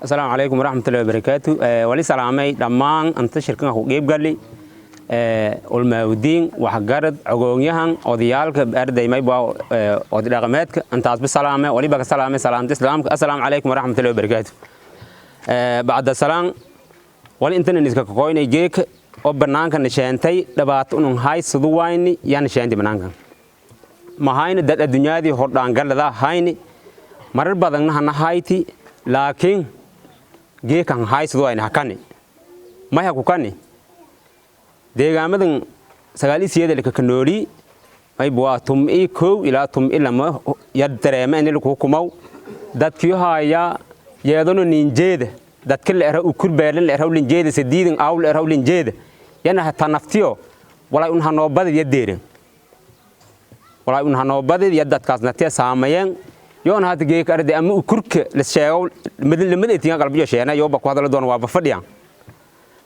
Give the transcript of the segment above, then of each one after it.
Asalaamu calaykum waraxmatullahi wabarakaatu. Wali salaamay dhammaan anta shirkan ku qeyb gali, ulmaawdiin, waxgarad, cogoonyahan, odayaalka, arday mayba oday dhaqameedka, intaasba salaamay. Waliba ka salaamay salaamta islaamka: assalaamu calaykum waraxmatullahi wabarakaatu. Bacda salaan, wali intan iska kokoynay geeka oo banaanka nisheentay dhibaato unun haysadu wayni yaa nisheentay banaankan mahayna dad adduunyadii hordhaangalada hayni marar badanna hana hayti, laakiin geekan haysadu wayni hakani may hakukani deegaamadan 98 laka kanooli mayb waa 11 ilaa 12 ya dareema in lagu hukumow dadkiyo haya yeedano ninjeeda dadka la eraw ukur beelan la eraw linjeeda sadiidan aaw la eraw linjeeda yana hata naftiyo walay un hanoobadid ya deerin walay un hanoobadid ya dadkaas naftiya saamayeen yoon hata geeka arde ama ukurka la sheego lamada etinga qalbiyo sheena yoba ku hadala doona waaba fadhiyaan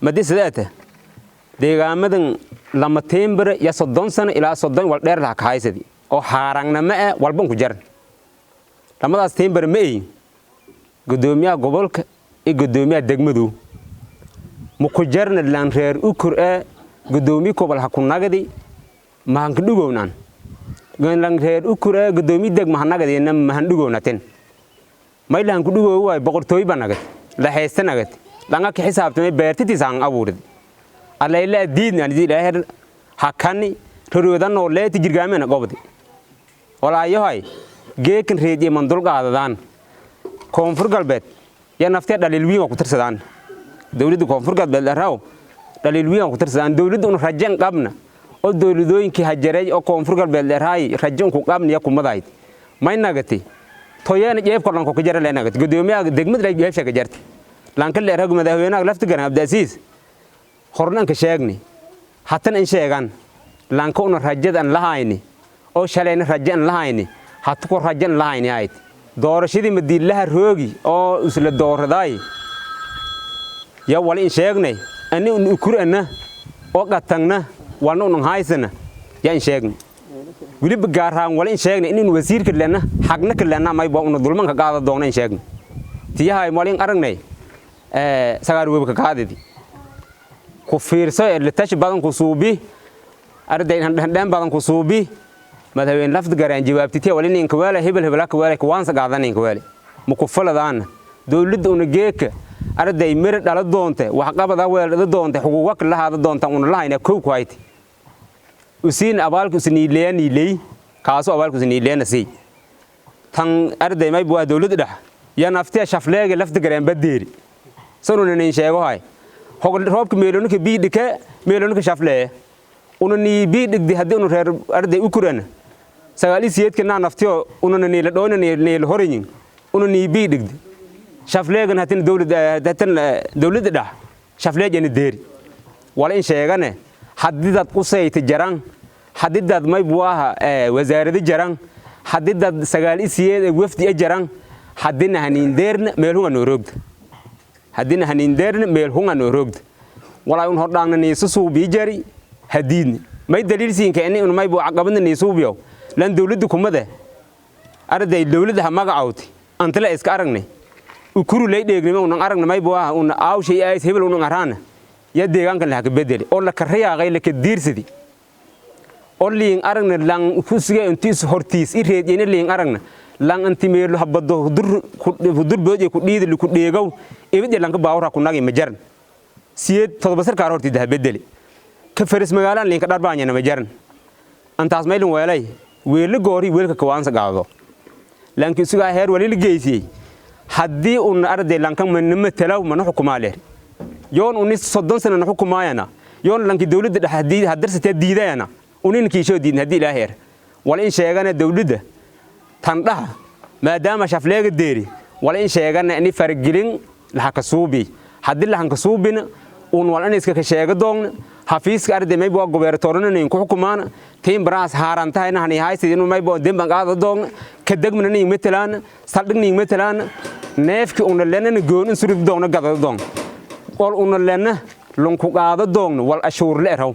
madi sidaata deegaamadan lama teembere ya 30 sano ilaa 30 wal dheer laha kahaysadi oo xaaraangnimo eh walban ku jaran lamadaas teembere ma eyin gudoomiyaha gobolka iyo gudoomiyaha degmadu ma ku jarna laan reer ukur ee gudoomiye gobol ha ku nagadi mahanka dhugownan lan reer ukur ee gudoomiye degma ha nagadina mahan dhugownatin may lahan ku dhugow waay boqortooy ba nagad la haysta nagad langa ka xisaabtamay beertitiis aan abuurid alayla diidna ani ilaaher hakani roroodan oo leeti jirgaamena gobdi walaayahay geekan reediye mandul qaadadaan Koonfur Galbeed ya naftee dhaliil wiin ku tirsadaan dawladda Koonfur Galbeed raw dhaliil wiin ku tirsadaan dawladda un rajan qabna oo dawladooyinkii hajaray oo Koonfur Galbeed raay rajan ku qabna ya kumadayd may nagati toyeena jeefka dhanko ka jara leenagati gudoomiyaha degmada lay jeefsha ka jarti lanka leeragu madaxweynaha lafta garan Abdiasiis hornanka sheegni hatan in sheegan lanka una rajadan lahayni oo shalayna rajan lahayni hatu ko rajan lahayni ayd doorashadii madiilaha roogi oo isla dooraday ya wali in sheegnay ani un ukurana oo qatangna walna unun haysana ya in sheegnay weliba gaarhaan wali in sheegnay in wasiirka lena xagna ka lena may ba una dulmanka qaada doona in sheegnay tiyahay wali in aragnay sagaar webka kaadidi ku fiirso ee litashi badan ku suubi arday dhandhan badan ku suubi madaxweyne lafd garaan jawaabtitiya wali ninka weela hebel hebel ka weela kuwaansa qaadan ninka weela ma ku faladaana dawladda una geeka arday mir dhala doonte wax qabada weelada doonte xuquuq la haada doonta una lahayna kow ku hayti usiin abaalku usniileya niiley kaaso abaalku usniileena sii tan arday may bua dawladda dhex ya naftiya shafleega lafd garaan badeeri sanuna nin sheego hay hog roobka meelonka biidhika meelonka shaflee una ni biidhigdi haddii unu reer arday u kurana 98-ka naa naftiyo unana niila dhoona niila horanyin una ni biidhigdi shafleegan hatin dawladda hatan dawladda dhex shafleejani deeri wala in sheegane haddii dad qusayta jaran haddii dad may buaha wasaarada jaran haddii dad 98 wafdi jaran haddina haniindeerna meel hunga noo roogda haddina haniindeerna meel hunga noo roogda walaa un hordhaangna niisu suubii jari hadiidni may daliil siinka ini un may buu caqabadna niisuubiyow lan dawladda kumade arday dawladda ha magacawti antala iska aragnay ukuru lay dheegnimo unan aragna may buu ah un aawshay ays hebel unan araana ya deegaanka la ka bedeli oo la karriyaaqay la ka diirsidi oo liin aragna lan kusiga intiis hortiis i reediyna liin aragna lan anti meelo habado hudur hudur bood ku dhiidi ku dheegow ibid lanka baawra ku nagi majaran siyeed todoba sarkaar hortii daha bedeli ka faris magaalaan liinka dharbaanyana majaran antaas maylin weelay weelo goori weelka kawaansa qaado laakiin isugaa heer wali la geysiyey haddii uuna arday lanka manama talaw mana xukumaa leer yoon uni 30 sano na xukumaayana yoon lanki dawladda dhex haddii hadarsatee diidayana unin kiishoo diidna haddii ilaa heer wala in sheegana dawladda tan dhaha maadaama shafleega deeri wala in sheegana ini faragelin laha suubi haddii lahan ka suubina un wal in iska ka sheega doogna xafiiska arday mayba waa gobeertoorana nin ku xukumaana tiin baraas haarantahayna hani haysid inuu mayba demban qaada doogna ka degmana nin metelaana saldhig nin metelaana neefki una lenana goon in surid doogna gadada doogna qol una lena lunku qaada doogna wal ashuur la eraw.